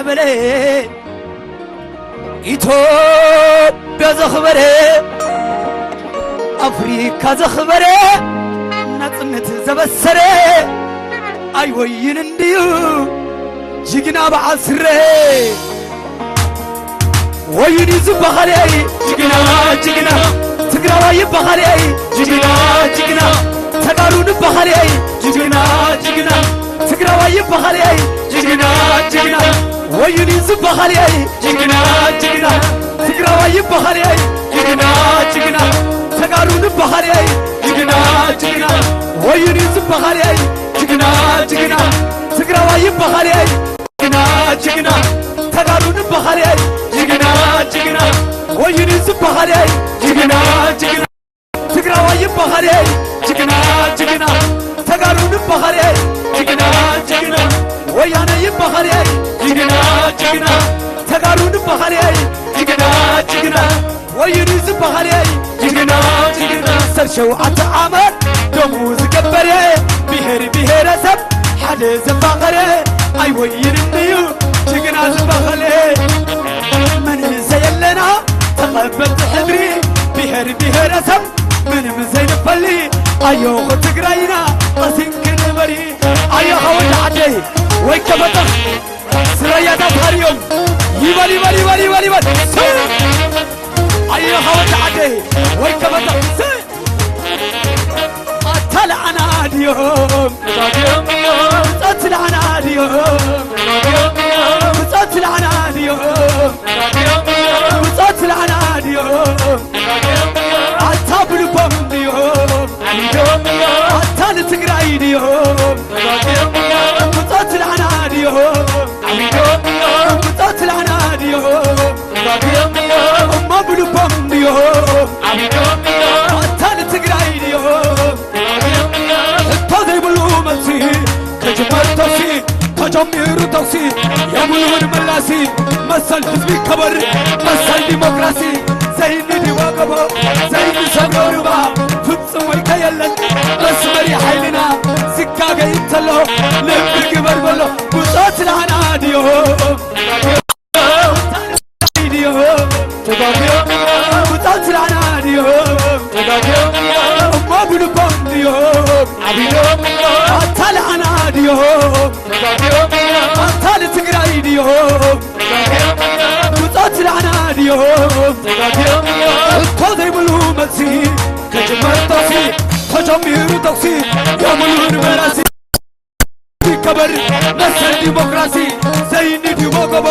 በለ ኢትዮጵያ ዘኽበረ ኣፍሪካ ዘኽበረ ናጽነት ዘበሰረ ኣይወይን እንድዩ ጅግና በዓል ስረ ወይን እዩ ዝበሃል እይ ጅግና ጅግና ትግራዋይ ይበሃል እይ ጅግና ጅግና ተጋሩ ንበሃል እይ ጅግና ጅግና ትግራዋይ ይበሃል እይ ጅግና ጅግና ወይን እዩ ዝበሃል እይ ጅግና ጅግና ትግራዋይ ይበሃል እይ ጅግና ጅግና ተጋሩ ንበሃል እይ ጅግና ጅግና ወይን እዩ ዝበሃል እይ ጅግና ጅግና ትግራዋይ ይበሃል እይ ጅግና ጅግና ተጋሩ ንበሃል እይ ጅግና ጅግና ወይን እዩ ዝበሃል እይ ጅግና ጅግና ትግራዋይ ይበሃል እይ ጅግና ጅግና ተጋሩ ንበሃል እይ ጅግና ጅግና ወያነ ይበሃል እይ ጅግና ጅግና ተጋሩ ንበሃል እይ ጅግና ጅግና ወይን እዩ ዝበሃል እይ ጅግና ጅግና ዓሰርተ ሸውዓተ ዓመት ደሙ ዝገበረ ብሄር ብሄረሰብ ሓደ ዘፋቐረ ኣይወይን እዩ ጅግና ዝበሃል መን ዘየለና ተቐበልቲ ሕድሪ ብሄር ብሄረሰብ ምንም ዘይንፈሊ ኣዮኹ ትግራይና ቐሲን ክንበሪ ኣዮኻ ወዲ ዓደይ ወይ ከበጠኽ ስረያታት ሃርዮም ይበል ይበል ይበል ይበል ይበል ኣዮኻ ወዲ ዓደይ ወይ ከበጠኽ ኣታ ለዓና ድዮም ብጾት ለዓና ድዮም ብጾት ለዓና ድዮም ብጾት ለዓና ድዮም ኣታ ብልቦም ድዮም ኣታ ንትግራይ ድዮም ብጾት ለዓና ድዮም ብጾት ለዓና ድዮም እሞ ብልቦም ድዮም ኣታ ንትግራይ ድዮም ሕቶ ዘይብሉ መልሲ ክጅመር ተሲ ተጀሚሩ ተኩሲ የብሉን ምላሲ መሰል ህዝቢ ከበር መሰል ዲሞክራሲ ዘይንዲ ወገቦ ዘይንሰብሮ ርባ ፍጹም ወይ ከየለን መስመሪ ሓይልና ዝጋገይ እንተሎ ልቢ ግበር በሎ ብጾት ለዓና ድዮ ድዮ ተጋግዮ ብጾት ለዓና ድዮ ተጋግዮ እሞ ብልቦም ድዮ ዓቢዶም ኣታ ለዓና ድዮ ኣታ ንትግራይ ድዮ ብጾት ለዓና ድዮ እኮ ዘይብሉ መልሲ ክጅመር ተኩሲ ተጀሚሩ ተኩሲ የብሉን መላሲ ይከበር መሰል ዲሞክራሲ ዘይንድዎ ጎቦ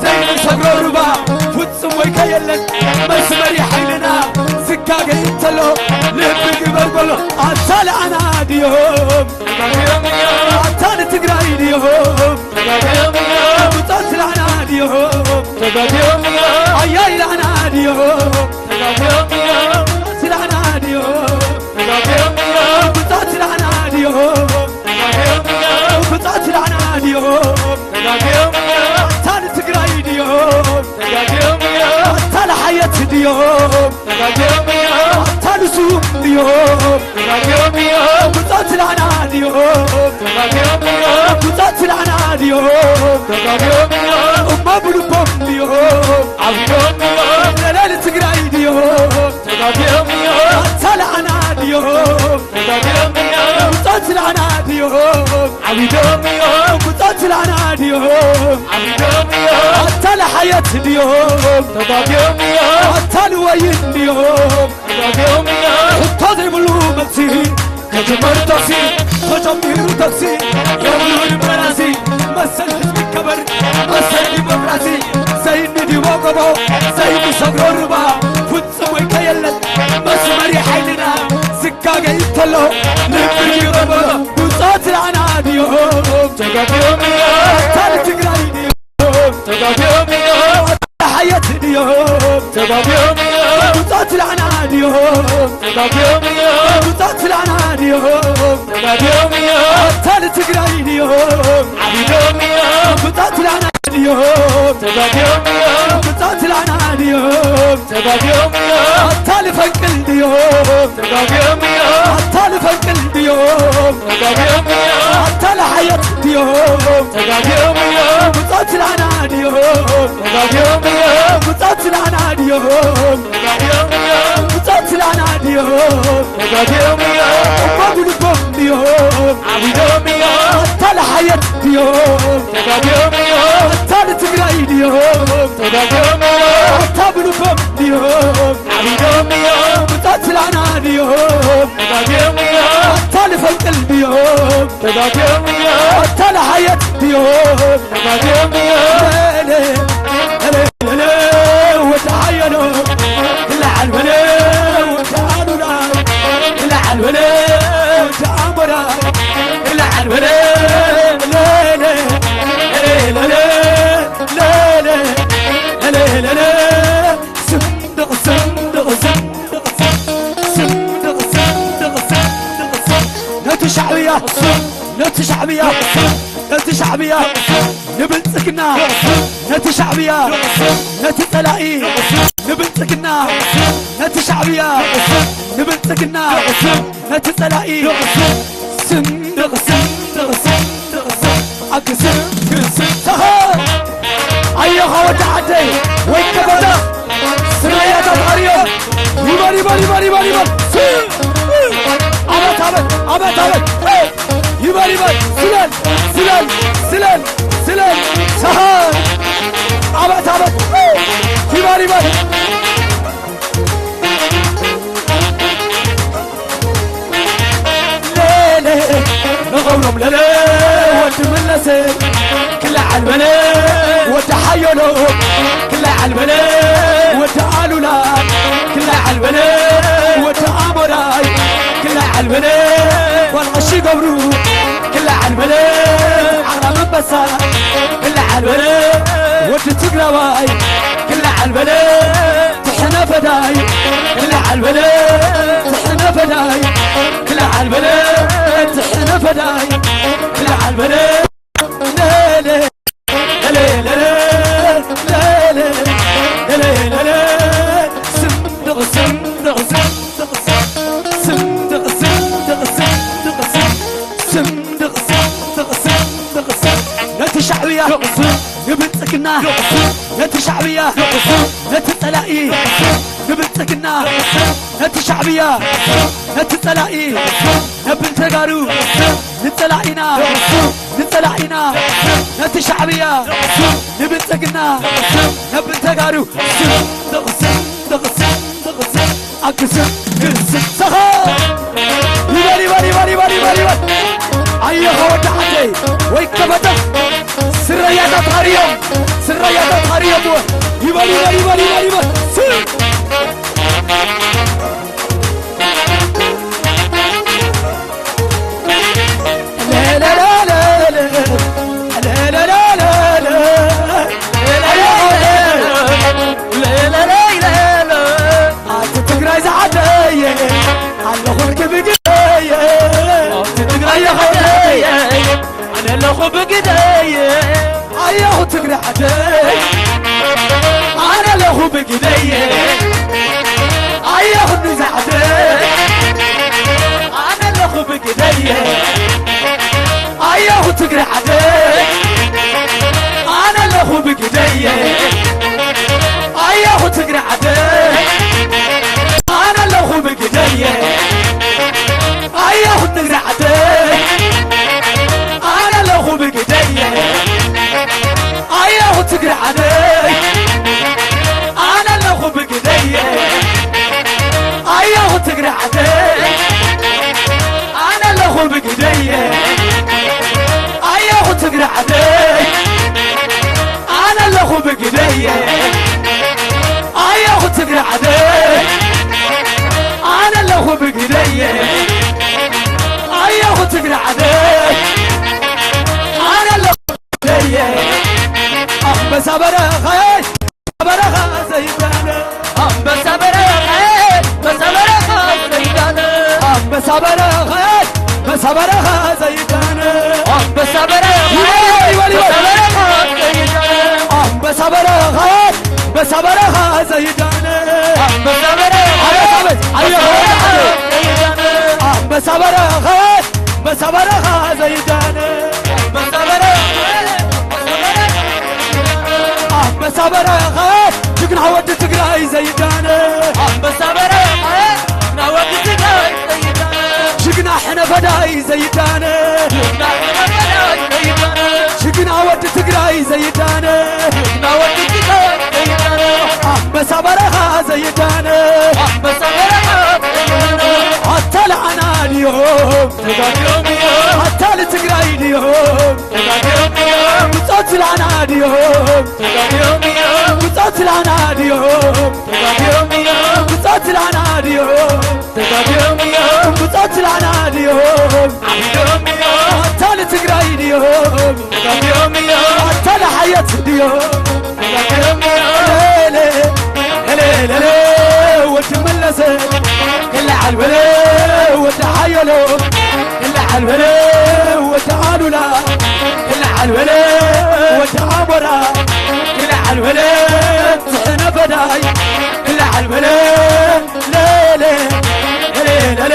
ዘይንሰግሮ ሩባ ፍጹም ወይ ከየለን መስመሪ ሓይልና ዝጋገይ እንተሎ ልቢ ግበር በሎ ኣታ ለዓና ድዮም ኣታ ንትግራይ ድዮም ብጾት ለዓና ድዮም ኣያይ ለዓና ድዮም ብጾት ለዓና ድዮም ብጾት ለዓና ድዮም ብጾት ለዓና ድዮም ኣታ ንትግራይ ድዮም ኣታ ለሓየት ድዮም ኣታ ንስውእ ድዮም ብጾት ለዓና ድዮም ብጾት ለዓና ድዮም እሞ ብልቦም ድዮም ዓቢዶም ለለሊ ትግራይ ድዮም ኣታ ለዓና ድዮም ብጾት ለዓና ድዮም ዓቢዶም ብጾት ለዓና ድዮም ኣታ ለሓየት ድዮም ኣታ ንወይን ድዮም ሕቶ ዘይብሉ መልሲ ከጅመር ተሲ ተጀሚሩ ተሲ የብሉን መላሲ መሰል ህዝቢ ከበር መሰል ዲሞክራሲ ዘይንድዎ ጎቦ ዘይንሰግሮ ርባ ፍጹም ወይ ከየለን መስመሪ ሓይልና ዝጋገይ እንተሎ ልቢ ይበሎ ብጾት ለዓና ድዮም ተጋግዮም ኣታ ንትግራይ ድዮም ተጋግዮም ሓየት ድዮም ተጋግዮም ብጾት ለዓና ድዮም ተጋግዮም ብጾት ለዓና ድዮም ተጋግዮም ኣታ ንትግራይ ድዮም ዓቢዶም ብጾት ለዓና ድዮም ተጋግዮም ብጾት ለዓና ድዮም ተጋግዮም ኣታ ፈንቅል ድዮም ተጋግዮም እዮም። ኣታ ልፈንቅል ድዮም ተጋግዮም እዮም። ኣታ ልሓየት ድዮም ተጋግዮም እዮም። ብጾት ላና ድዮም ተጋግዮም እዮም። ብጾት ላና ድዮም ተጋግዮም እዮም። ብጾት ላና ድዮም ተጋግዮም እዮም። እሞ ብልቦም ድዮም ዓቢዶም እዮም። ኣታ ልሓየት ድዮም ተጋግዮም እዮም። ኣታ ልትግራይ ድዮም ተጋግዮም እዮም። ኣታ ብልቦም ድዮም ዓቢዶም እዮም። ብጾት ላና ድዮም ተጋግዮም እዮም። ኣታ ልፈንቅል ድዮም ተጋግዮም እዮም። ኣታ ልሓየት ድዮም ተጋግዮም እዮም። ለለ፣ ለለ፣ ለለ፣ ወዲ ሓየሎ፣ ክልዓል በለ፣ ወዲ ኣሉላ፣ ክልዓል በለ፣ ወዲ ኣሞራ፣ ክልዓል በለ፣ ለለ፣ ለለ፣ ለለ፣ ለለ፣ ለለ፣ ለለ፣ ስንድቕ፣ ስንድቕ፣ ስንድቕ፣ ስንድቕ፣ ስንድቕ፣ ስንድቕ፣ ነቲ ሻዕብያ፣ ነቲ ሻዕብያ፣ ነቲ ሻዕብያ፣ ንብልጽግና፣ ነቲ ሻዕብያ፣ ነቲ ጸላኢ፣ ንብልጽግና፣ ነቲ ሻዕብያ፣ ንብልጽግና፣ ነቲ ጸላኢ፣ ስንድቕ፣ ስንድቕ፣ ስንድቕ፣ ስንድቕ፣ ኣግስም፣ ግስም፣ ሰኸ፣ ኣዮኻ ወዲ ዓደይ፣ ወይ ከበዳ፣ ስረያታት ኣርዮም፣ ይበል፣ ይበል፣ ይበል፣ ይበል፣ ይበል፣ ስ-፣ ኣበት፣ ኣበት፣ ኣበት፣ ኣበት፣ ይበል፣ ይበል፣ ስለል፣ ስለል፣ ስለል፣ ስለል፣ ሰኸ፣ ኣበት፣ ኣበት፣ ይበል፣ ይበል። ለለ ንኸብሮም ለለ ወዲ መለሰ ክልዓል በለ ወዲ ሓየሎ ክልዓል በለ ወዲ ኣሉላ ክልዓል በለ ወዲ ኣሞራይ ክልዓል በለ ጓል ቀሺ ገብሩ ክልዓል በለ ዓቕራብ ኣንበሳ ክልዓል በለ ወዲ ትግራዋይ ክልዓል በለ ትሕነ ፈዳይ ክልዓል በለ ትሕነ ፈዳይ ክልዓል በለ ትሕነ ፈዳይ ክልዓል በለ ለለ ለለ ለለ ለለ ለለ ስንድቕ ስንድቕ ስንድቕ ስንድቕ ስንድቕ ስንድቕ ስንድቕ ስንድቕ ስንድቕ ስንድቕ ነቲ ሻዕብያ ንብልጽግና ነቲ ሻዕብያ ነቲ ጸላኢ ንብልጽግና ነቲ ሻዕብያ ነቲ ጸላኢ ነብን ተጋሩ ንጸላኢና ንጸላኢና ነቲ ሻዕብያ ንብልጽግና ነብን ተጋሩ ስንድቕ ስንድቕ ስንድቕ ስንድቕ ኣግስም ግስም ሰኸ ይበል ይበል ይበል ይበል ይበል ይበል ኣየኸ ወዲ ዓደይ ወይ ከበደ ስረያታት ኣርዮም ስረያታት ኣርዮም ይበል ይበል ይበል ይበል ይበል ስ ለለለለለ ለለለለለ ኣቲ ትግራይ ዝዓደየ ኣለኹልኪ ብግደየ ኣቲ ትግራይ ዝዓደየ ኣነ ኣለኹ ብግደየ ኣየኹ ትግራይ ዓደይ ኣነ ኣለኹ ብግደየ ኣየኹ ንዛዕደይ ኣነ ኣለኹ ብግደየ ኣየኹ ትግራይ ዓደይ ኣነ ኣለኹ ብግደየ ኣየኹ ትግራይ ዓደይ ኣነ ኣለኹ ብግደየ ኣየኹ ትግራይ ዓደይ ኣነ ኣለኹ ብግደየ ኣየኹ ትግራይ ዓደይ ኣነ ኣለኹ ብግደየ ኣየኹ ትግራይ ዓደይ ኣነ ኣለኹ ብግደየ ኣየኹ ትግራይ ዓደይ ኣነ ኣለኹ ብግደየ ኣየኹ ትግራይ ዓደይ ኣነ ኣለኹ ብግደየ ኣየኹ ትግራይ ዓደይ ኣነ ኣለኹ ብግደየ ኣንበሳ በረኸይ በረኻ ዘይዳነ ኣንበሳ በረኸ በሳ በረኻ ዘይዳነ ኣንበሳ በረኸ በሳ በረኻ ዘይዳነ ኣንበሳ በረኸ ይበል፣ ይበል፣ ይበል። በሳ በረኻ ዘይዳነ ኣንበሳ በረኻ ዘይዳነ ኣንበሳ በረኸ ኣንበሳ በረኻ ዘይዳነ፣ ኣንበሳ በረኻ፣ ኣንበሳ በረኻ፣ ጅግና ወዲ ትግራይ ዘይዳነ፣ ኣንበሳ በረኻ፣ ጅግና ወዲ ትግራይ ዘይዳነ፣ ጅግና ሕነ ፈዳይ ዘይዳነ፣ ጅግና ሕነ ፈዳይ ዘይዳነ፣ ጅግና ወዲ ትግራይ ዘይዳነ፣ ጅግና ወዲ ትግራይ ዘይዳነ፣ ኣንበሳ በረኻ ዘይዳነ፣ ኣንበሳ በረኻ ዘይዳነ፣ ኣታ ለኣና ድዮም ተጋድዮም እዮም፣ ኣታ ልትግራይ ድዮም ተጋድዮም እዮም፣ ብጾት ለኣና ድዮም ተጋድዮም እዮም፣ ብጾት ለኣና ድዮም ተጋድዮም እዮም፣ ብጾት ለኣና ድዮም ተጋድዮም እዮም፣ ብጾት ለኣና ድዮም ዓቢዶም እዮም፣ ኣታ ልትግራይ ድዮም ተጋድዮም እዮም፣ ኣታ ለሓየት ድዮም ተጋድዮም እዮም። ሌሌ፣ ሌሌ፣ ሌሌ፣ ወዲ መለሰ፣ ክልዓል በለ፣ ወዲ ሓየሎ፣ ክልዓል በለ፣ ወዲ ኣሉላ፣ ክልዓል በለ፣ ወዲ ኣሞራ፣ ክልዓል በለ፣ ትሕነ ፈዳይ፣ ክልዓል በለ፣ ሌሌ፣ ሌሌ፣ ሌሌ፣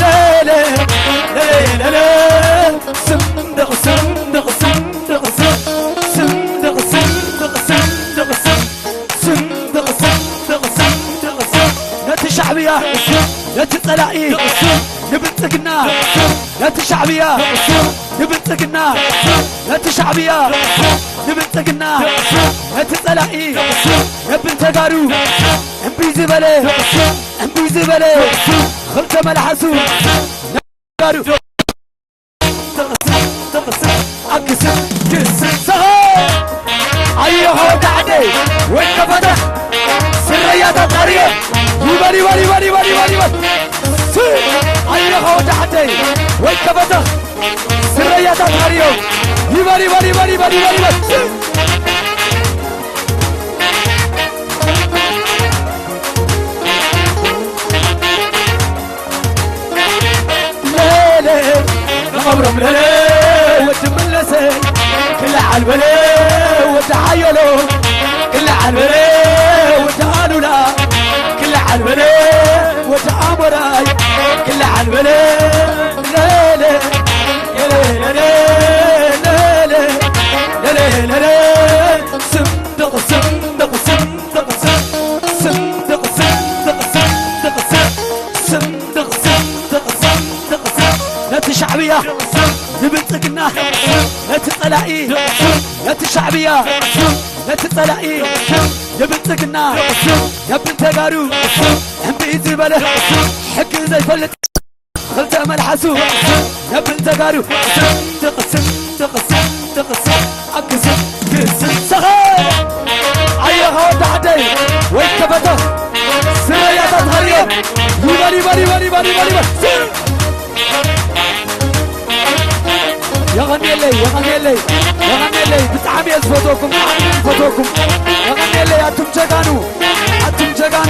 ሌሌ፣ ሌሌ፣ ሌሌ፣ ስንድቕ፣ ስንድቕ፣ ስንድቕ፣ ስንድቕ፣ ስንድቕ፣ ስንድቕ፣ ስንድቕ፣ ስንድቕ፣ ስንድቕ፣ ስንድቕ፣ ስንድቕ፣ ስንድቕ፣ ነቲ ሻዕብያ፣ ነቲ ጸላኢ፣ ንብልጽግና፣ ነቲ ሻዕብያ፣ ንብልጽግና፣ ነቲ ሻዕብያ፣ ንብልጽግና፣ ነቲ ጸላኢ፣ ነብን ተጋሩ፣ እምቢ ዝበለ፣ እምቢ ዝበለ፣ ክልተ መልሓሱ፣ ተጋሩ። ኣግስም ግስም ሰኸ ኣየኸ ወዲ ዓደይ ወይ ከፈተኽ ስረያታት ኣርዮም ይበል ይበል ይበል ይበል ይበል ይበል ስ ኣየኸ ወዲ ዓደይ ወይ ከፈተኽ ስረያታት ኣርዮም ይበል ይበል ይበል ይበል ይበል ይበል ስ ለለ ንቐብሮም ለለ ወዲ መለሰ ክልዓል በለ ወዲ ሓየሎ ክልዓል በለ ወዲ ኣሉላ ክልዓል በለ ወዲ ኣሞራይ ክልዓል በለ ለለ ለለ ለለ ለለ ለለ ስንድቕ ስንድቕ ስንድቕ ስንድቕ ስንድቕ ስንድቕ ስንድቕ ስንድቕ ስንድቕ ስንድቕ ስንድቕ ነቲ ሻዕብያ ንብልጽግና ነቲ ጸላኢ ነቲ ሻዕብያ ነቲ ጸላኢ ንብልጽግና ነብን ተጋሩ እምቢ ዝበለ ሕጊ ዘይፈልጥ ክልተ መልሓሱ ነብን ተጋሩ ስንድቕ ስንድቕ ስንድቕ ስንድቕ ኣግስም ግስም ሰኸ ኣየኻ ወዲ ዓደይ ወይ ከፈተኽ ስረያታት ሃርዮም ይበል ይበል ይበል ይበል ይበል ይበል የቐንየለይ የቐንየለይ የቐንየለይ ብጣዕሚ እየ ዝፈትወኩም ብጣዕሚ እየ ዝፈትወኩም የቐንየለይ ኣቱም ጀጋኑ ኣቱም ጀጋኑ